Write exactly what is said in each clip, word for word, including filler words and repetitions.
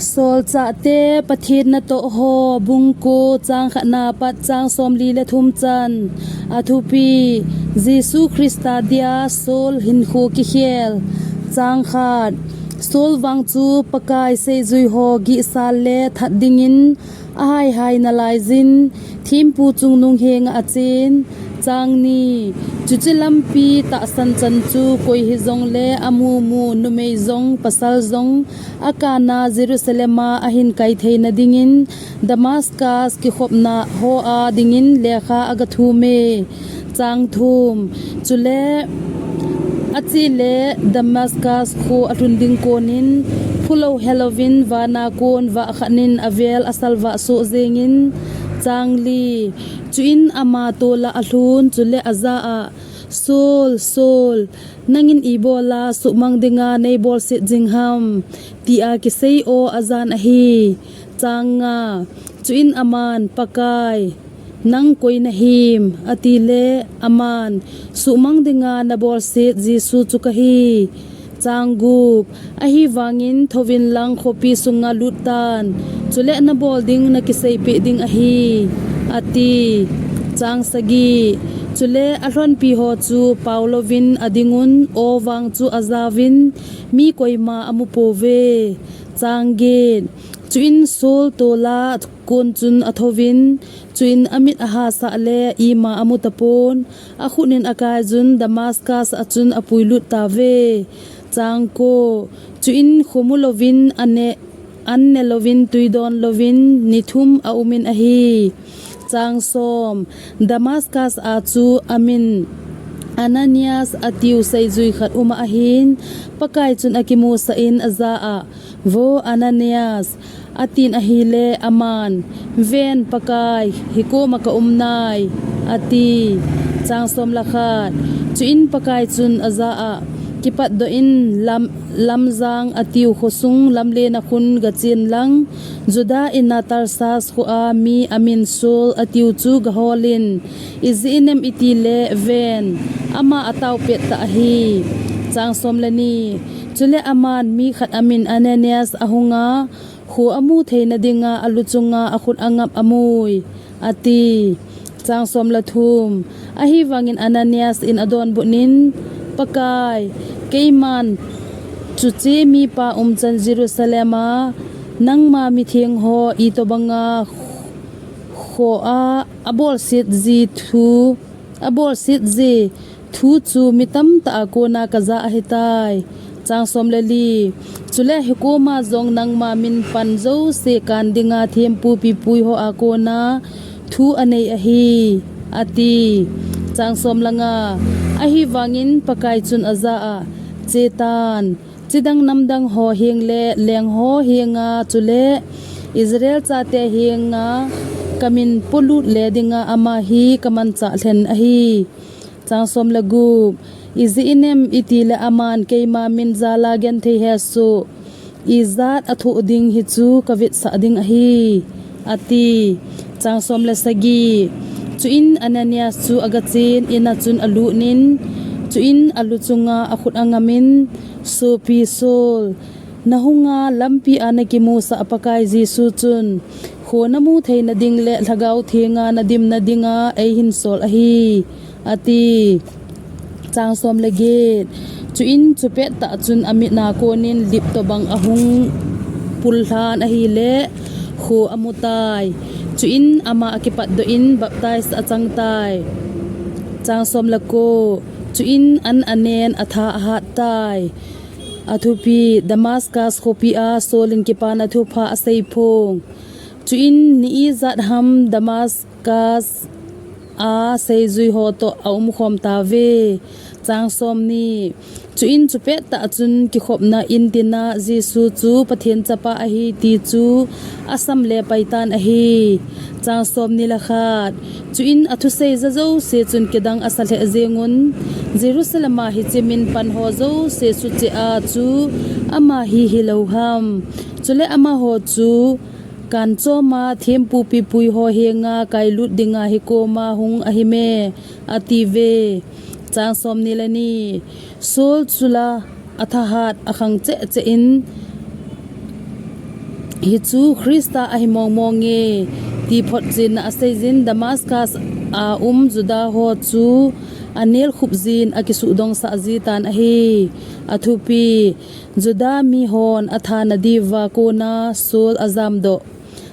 Solchahte Pathen natoh ho, bung ko, chang khatna pat chang somli le thum chan. Athupi: Jesu Christa dia Saul hinkho kikhel. Chang khat. Saul vang chu Pakai seijui ho gihsal le that dingin ahaihai nalaiyin, thempu chungnung henga achen. Chang ni. Chuche lampi tahsan chan chu koi hijongle amumu numei jong pasal jong akana Jerusalem a ahin kai theina dingin Damascus kikhopna hoa dingin lekha agathum e. Chang thum. Chule achele Damascus kho alhun ding konin phulou helouvin vana kon vah khat in avel asalvah soh jengin. Chang li. Chuin ama tola alhun chule ajah a, Saul, Saul, nangin ibola suhmang dinga neibolset jing ham, tia kisei o ajan ahi. Chang nga. Chuin aman, Pakai, nang koi nahim, atile aman, suhmang dinga nabolset Jesu chu kahi. Chang gup. Ahivangin thouvin lang khopi sunga lut tan, chule nabol ding nakiseipeh ding ahi, ati. Chang sagi. Chule alhonpi ho chu paolouvin adingun, o vang chu ajauvin, mi koima amupouve. Chang get. Chuin Saul tola kon chun athouvin, chuin amit ahasah le ima amutapon, akhut in akaiyun Damascus a chun apuilut tauve. Chang ko. Chuin khomu louvin, ane, an ne louvin, tui don louvin, ni thum aumin ahi. Chang som. Damascus a chu amin Ananias atiu seijui khat uma ahin, Pakai chun akimusah in ajah a, Vo Ananias, atin ahile aman, Ven Pakai, hikoma kaum nai, ati. Chang som le khat. Chuin Pakai chun ajah a, Kipatdoh in lam, Lamjang atiu khosung lamlen a khun gachen lang, Juda in a Tarsas khoa mi amin Saul atiu chu gaholin, ijeh inem itile ven, ama atao pettah ahi. Chang som le ni. Chule aman mi khat amin Ananias ahunga, kho amu theina dinga alu chunga akhut angap amui, ati. Chang som le thum. Ahivangin Ananias in adonbut in, Pakai, keiman chuche mipa umchan Jerusalem a nangma mitheng ho itobanga khoa abolset ji thu, abolset ji thu chu mi tamtah a kona kajah ahitai. Chang som le li. Chule hikoma jong nangma min pan jouse kan dinga thempu pipui hoa kona thu anei ahi, ati. Chang som le nga. Ahivangin Pakai chun ajah a, Chetan, chidang namdang ho heng le leng ho henga chule Israel chate henga kamin polut le dinga ama hi kamanchah lhen ahi. Chang som le gup. Ijeh inem itile aman keima min jala genthei hesoh ijat athoh ding hichu kavetsah ding ahi, ati. Chang som le sagi. Chuin Ananias chu agachen, in a chun alut in, chuin alu chunga akhut angam in, Sopi Saul, nahunga lampi a nakimusah Pakai Jesu chun, kho namu theina ding le Lhagao Thenga nadimna dinga eihin sol ahi, ati. Chang som le get. Chuin chupettah chun amit a konin lip tobang ahung pullhan ahile kho amutai. Chuin ama akipatdoh in baptize achangtai. Chang som le ko. Chuin an anen atha ahattai. Athupi: Damascus khopi a Saul in Kipana Thupha aseiphong. Chuin ni ijat ham Damascus a seijui ho toh aumkhom tauve. Chang somni. Chuin chupettah chun kikhopna in tina Jesu chu Pathen Chapa ahi ti chu asam le paitan ahi. Chang somni le khat. Chuin athusei ja jouse chun kidang asa lheh jengun, Jerusalem a hiche min pan ho jouse sucheh a chu ama hi hilou ham. Chule amaho chu kanchoma thempu pipui ho henga kailut dinga hikoma hung ahime, atiuve. Chang somni le ni. Saul chula athahat akhang cheh cheh in, Hichu Christa ahi mongmonge, ti photchenna aseijin Damascus a um Juda ho chu anelkhup jin akisuhdongsah jitan ahi. Athupi, Juda mihon athana diuva kona Saul ajamdoh.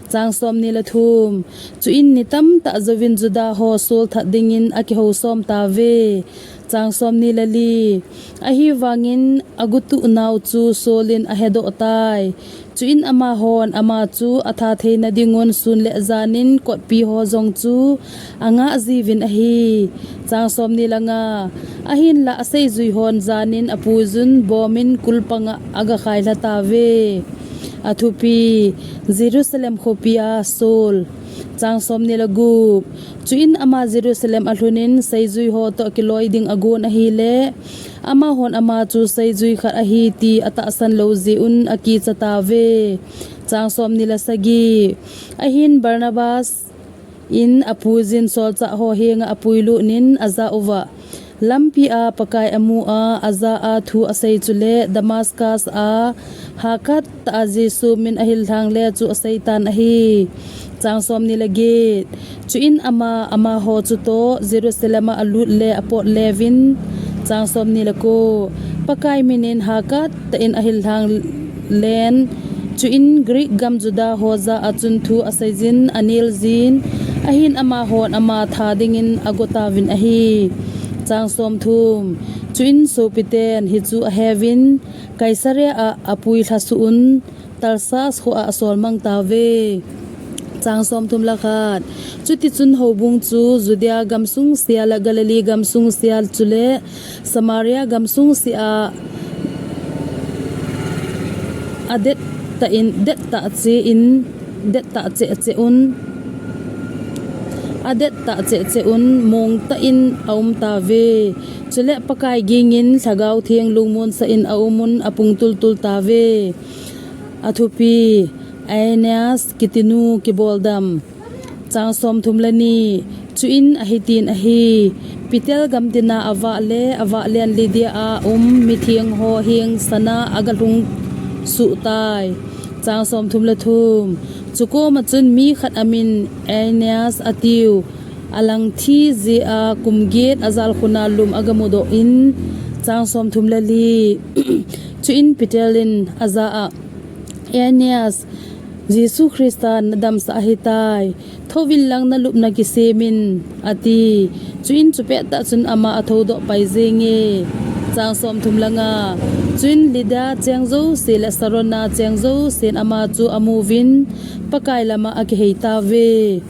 Chang somni le thum. Chuin ni tamtah jouvin Juda ho Saul that dingin akihou som tauve. Chang somni le li. Ahivangin agutuhnau chu Saul in ahedoh tai. Chuin amahon ama chu atha theina dingun sun le janin kotpi ho jong chu angah jiuvin ahi. Chang somni le nga. Ahinla aseijui hon janin apuijun bomin kulpanga agakhai lha tauve. Athupi, Jerusalem khopia Saul. Chang somni le gup. Chuin ama Jerusalem alhunin seijui ho toh kiloi ding agon ahile, amahon ama chu seijui khat ahi ti atahsan lou jeh un akicha tauve. Chang somni le sagi. Ahin Barnabas in apuijin solchah ho henga apuilutnin ajah uva, lampia Pakai amua ajah a thu asei chule Damascus a hakattah a Jesu min ahillhang le chu aseitan ahi. Chang somni le get. Chuin ama, amaho chutoh Jerusalem a alut le apot leuvin. Chang somni le ko. Pakai minin hakattah in ahillhang len. Chuin Greek gam Juda ho jah a chun thu aseijin aneljin. Ahin amahon ama tha dingin agotauvin ahi. Chang somthum. Chuin sopiten hichu aheuvin Caesarea a apui lhasuh un Tarsas khoa asolmang tauve. Chang somthum le khat. Chutichun houbung chu Judea gamsung sea le Galilee gamsung sea chule Samaria gamsung sea adettah in, dettah cheh in, dettah cheh cheh un, adettah cheh cheh un mongtah in aum tauve. Chule Pakai gingin Lhagao Theng lungmonsah in aumun apung tultul tauve. Athupi, Aeneas kitinu kiboldam. Chang somthum le ni. Chuin ahitin ahi, Peter gamtina avah le avahlen Lydda a um mitheng ho heng sana agalhung suhtai. Chang somthum le thum. Chukoma chun mi khat amin Aeneas atiu alangthi jeh a kum get ajalkhuna lum agamudoh in. Chang somthum le li. Chuin Peter in ajah a, Aeneas, Jesu Christa nadamsah ahitai. Thouvin lang nalupna kisemin, ati. Chuin chupettah chun ama athoudoh pai jenge. Chang somthum le nga. Chuin Lydda cheng jouse le Sarona cheng jousen ama chu amuvin Pakai lama akihei tauve.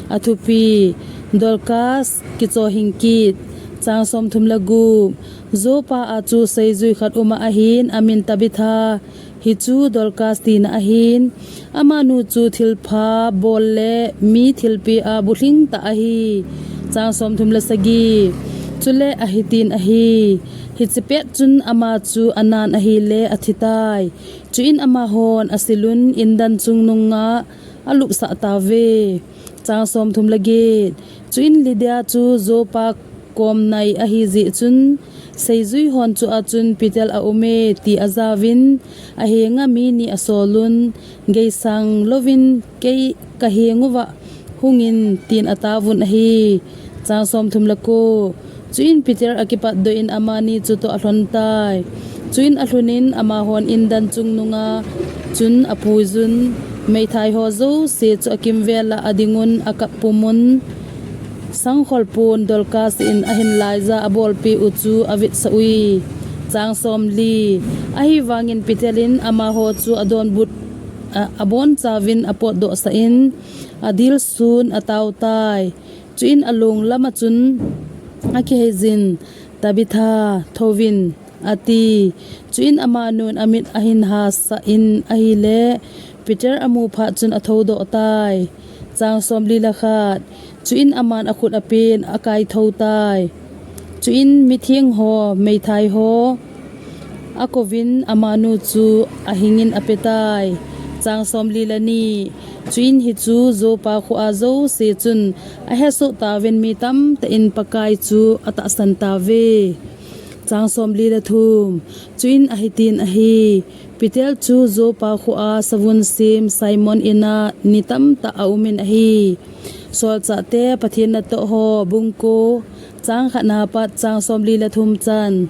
Athupi, Dorcas kichohing kit. Chang somthum le gup. Joppa a chu seijui khat uma ahin amin Tabitha, hichu Dorcas tina ahin, amanu chu thilpha bol le mi thilpeh a bulhingtah ahi. Chang somthum le sagi. Chule ahitin ahi, hiche pet chun ama chu anan ahile athitai. Chuin amahon asilun indan chungnunga alupsah tauve. Chang somthum le get. Chuin Lydda chu Joppa kom nai ahijeh chun, seijui hon chu achun Peter aume ti ajauvin, ahenga mi ni asolun, geisang louvin kei kahenguva hungin tin ataovun ahi. Chang somthum le ko. Chuin Peter akipatdoh in amani chutoh alhontai. Chuin alhunin amahon indan chungnunga chun apuijun, meithai ho jouse chu akimvela adingun akappumun, sangkholpun Dorcas in ahin laija abolpeh u chu avetsah ui. Chang somli. Ahivangin Peter in amaho chu adonbut, a, abonchauvin apotdohsah in, adilsun ataotai. Chuin along lama chun akiheijin, Tabitha, thouvin, ati. Chuin amanun amit ahin hasah in ahile, Peter amu phat chun athoudohtai. Chang somli le khat. Chuin aman akhut apen akaithoutai. Chuin mitheng ho, meithai ho akouvin amanu chu ahingin apetai. Chang somli le ni. Chuin hichu Joppa khoa jouse chun ahesoh tauvin mi tamtah in Pakai chu atahsan tauve. Chang somli le thum. Chuin ahitin ahi, Peter chu Joppa khoa savun sem Simon in'a ni tamtah aumin ahi. Solchahte Pathen natoh ho bung ko, chang khatna apat chang somli le thum chan.